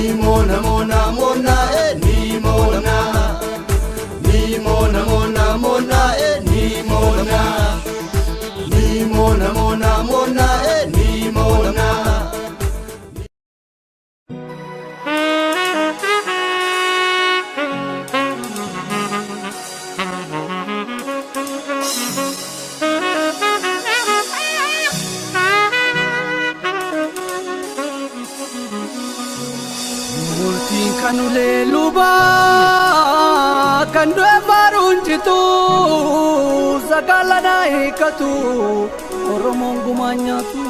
Ni mona mona mona e ni mona. Ni mona mona mona e ni mona. Ni mona mona mona e ni mona. Murtiin kan ulee lubaa kan du'e faaruun citu sagaalanaa hiikkatu Oromoon gumaa nyaatu.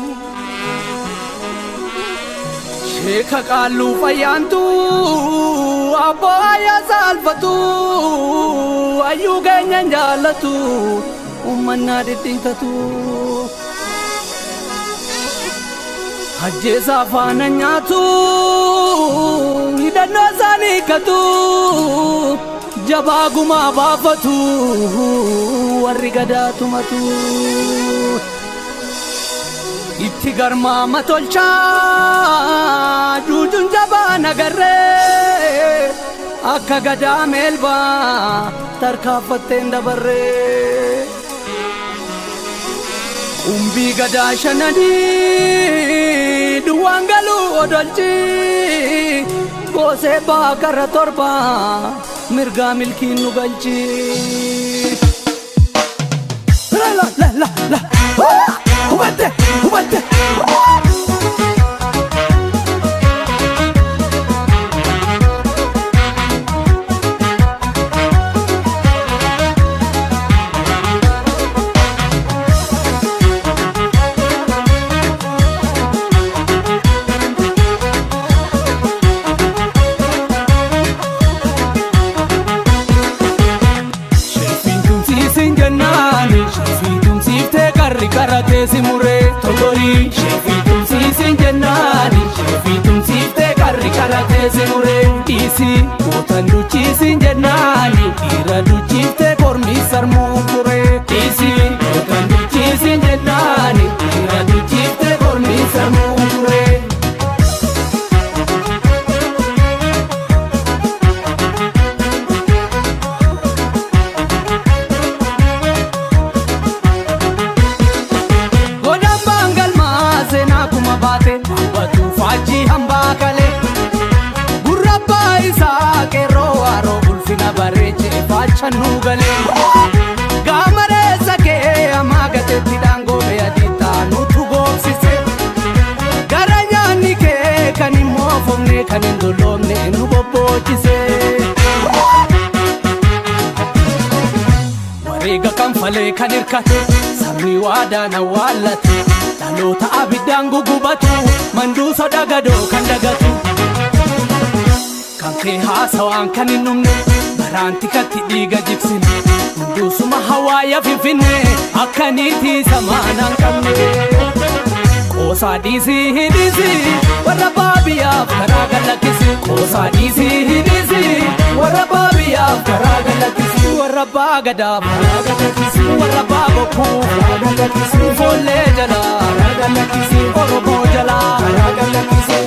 Sheeka qaalluu fayyaantu abboo ayyaa saalfatu ayyuu keenya jaallatu ummannaa dhidhiitatu. Ajjeesaa faana nyaatu hidhannoo isaanii hiikkatu jabaa gumaa baafatu warri gadaa tumatu. Itti garmaama tolchaa juujuun jabaa nagarree akka gadaa meelbaa tarkaanfatteen dabarree. Umbii gadaa shananii duwwaan galuu odolchi goosee baakara torba mirgaa milkiin nu galchi. La la la la hubatte hubatte. Sheefiin tumsiisin jennaani sheefii tumsiiftee qarri qaratee si muree togorii. Sheefii tumsiisin jennaani sheefii tumsiiftee qarri qaratee si muree dhiisi. Gootan duchiisin jennaani dhiira duchiiftee kormi sarmuu turee dhiisi. Gootan duchiisin jennaani dhiira duchiiftee kormi sarmuu turee. Godambaan galmaa seenaa kuma baate hambatu faajjii hambaa kalee. Gurrabbaa isaa qeerroo waaroo ulfina bareechee faachannuu galee. Gaama reessa kee hamaa gateetti dhaangoo adii taanutu goobsise. Gara nyaanni kee kan hin moofomne kan hin dulloomne nu bobboocise. Wareega kanfalee kan hirkate sabni waadaan awwaallate dhaloota abiddaan gugubatu manduuso dagadoo kan dagatu. Kan kee haasawaan kan hin dhumne baraan tikatti dhiiga jigsine hunduusuma hawaaya finfinne akka niitii samaanaan qabne. Qoosaa dhiisii hidhiisii warra baabiyyaaf karaa galakkisi. Qoosaa dhiisii hidhiisii warra baabiyyaaf karaa galakkisi. Warra baagadaaf karaa galakkisi. Warra baabokkuu karaa galakkisi. Foollee jalaa karaa galakkisi. Oromoo jalaa karaa galakkisi.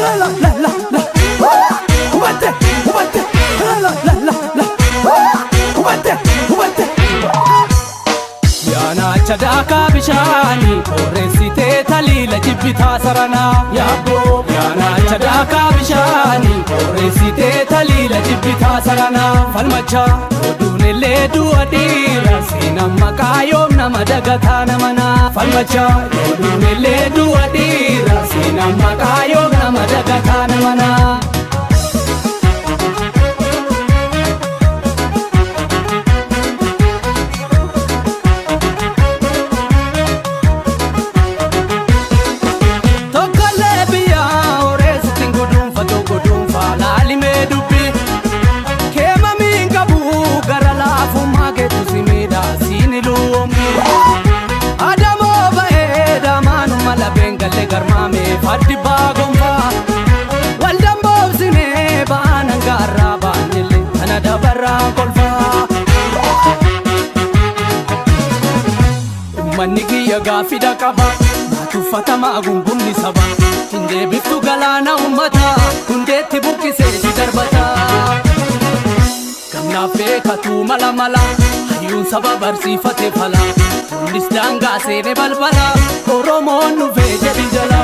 La la la la la hubatte hubatte la la la la hubatte hubatte. Yaanaacha daakaa bishaanii qorreessitee taliila jibbitaa saranaa yaabboo. Yaanaacha daakaa bishaanii qorreessitee taliila jibbitaa saranaa falmachaa oduun illee du'a dhiira seenaan maqaa yoom nama dagataa namanaa falmachaa oduun illee du'a dhiira seenaan maqaa yoom nama dagataa namanaa. Tokkollee biyya horeessittiin guduunfatu guduunfaa laalimee dubbi. Keemamiin qabu gara laafummaa keetu si miidhaa siin luummi. Adamoo ba'ee damaanuma labeen galee garmaamee faddi baa gonfaa. Waldamboo Sabni kiyya gaafida qaba, tuffatamaa gumbumni saba. Hin deebiftu galaana ummata, hundeetti buqqisee si darbata. Gamnaaf beekatu mala mala, hayyuun saba barsiifate fala. Lollis daangaa seene balbala, Oromoon dhufee jedhi jala.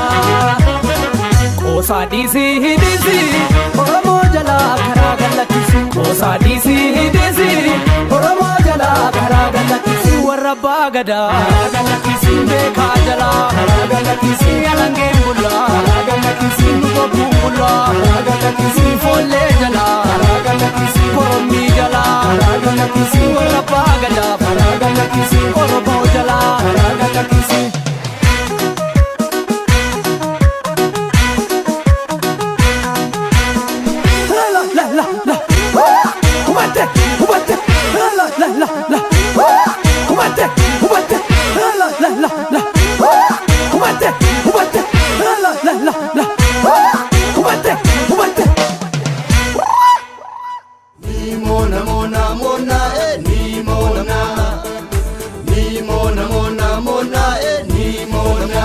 Qoosaa dhiisii hidhiisii, Oromoo jalaa karaa gallakkisi. Qoosaa dhiisii hidhiisii, Oromoo jalaa karaa gallakkisi. Warra abbaa gadaa karaa gallakkisi. Beekaa jalaa karaa gallakkisi. Alangeen bullaa karaa gallakkisi. Lubabbuun bullaa karaa gallakkisi. Foollee jalaa karaa gallakkisi. Korommii jalaa karaa gallakkisi. Warra abbaa gadaa karaa gallakkisi. Oromoo jalaa karaa gallakkisi. La la la la, hubatte hubatte, la la la la, hubatte hubatte, la la la la, hubatte hubatte, la la la la, hubatte hubatte. Ni mona mona mona e ni mona. Ni mona mona mona e ni mona.